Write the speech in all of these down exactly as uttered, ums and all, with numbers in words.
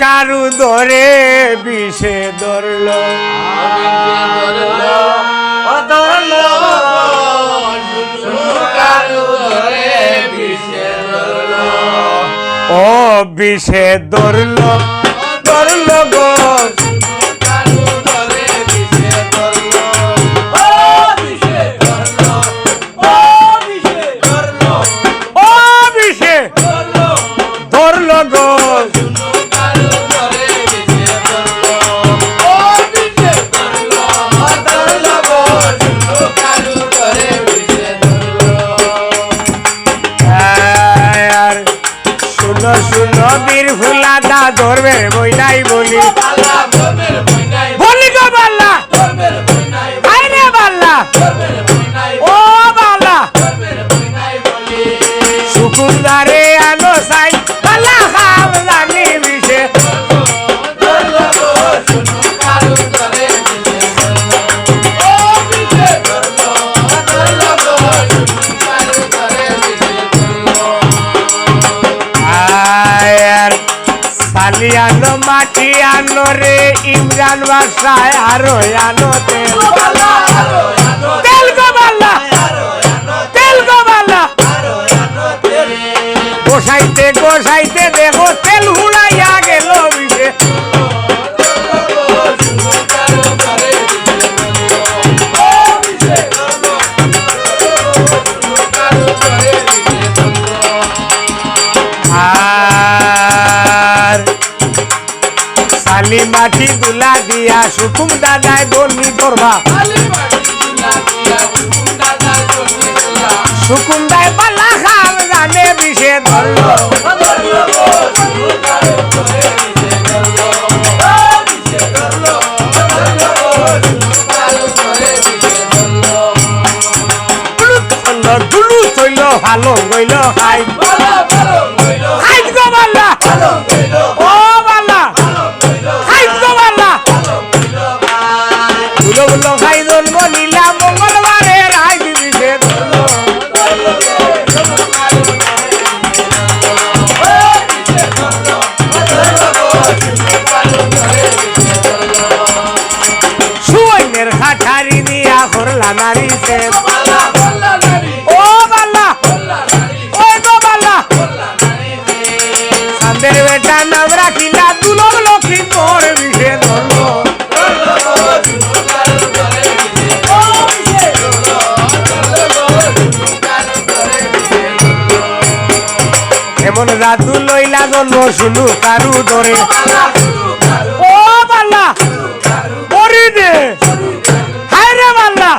কারু ধরে বিষে ধরল। ও বিষে ধরল, ধরল গো। ও বিষে ধরল গো। আর শুনো, শুনো, বীর ফুলাদা, ধর্মের বই নাই বলি। বলি গো বাল্লা, আরে বাল্লা, ও বাল্লা। সুকুন্দারে আনো সাই, বাল্লা খাম জানি বিষে। আয়ার সালি আনো, মাটি আনো রে ইমরান বাদশায়, আরো আনো তেল। তেল গো বাল্লা, তেল গো বাল্লা। গোসাইতে গোসাইতে দেখো তেল হুড়াইয়া গেল বিষে। আর সালি মাটি দুলা দিয়া সুকুম দাদায় দনি ধরবা। সুকুম দায় বাল্লা খাম জানে বিষে ধরল। গুলু থইল, গুলু থইল, ভালো গইল খাই। খাই গো বাল্লা। ও বাল্লা। খাই গো বাল্লা। গুলো গুলো খাই জন্ম নিলা মঙ্গলবারে রাই দিবি সে। সুয়াইনের খাটারি দিয়া করলা নারী সে। ও বাল্লা। ওই গো বাল্লা। চান্দের বেটা নাম রাখিলা দুলম লক্ষ্মী তোর বিষে ধরল। এমন জাদু লইলা জন্ম শুনু কারু ধরে। ও বাল্লা। ওরে দে। হায় রে বাল্লা।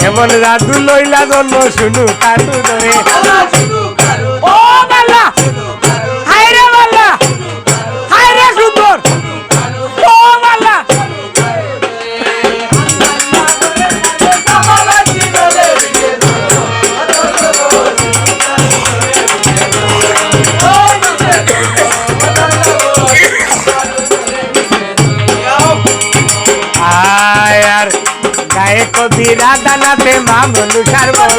এমন জাদু লইলা জন্ম শুনু কারু ধরে। ও বাল্লা। হায় রে বাল্লা। হায় রে সুন্দর। ও বাল্লা। আয় আর গায়ে কবিরা দানাতে মামলু সার বল।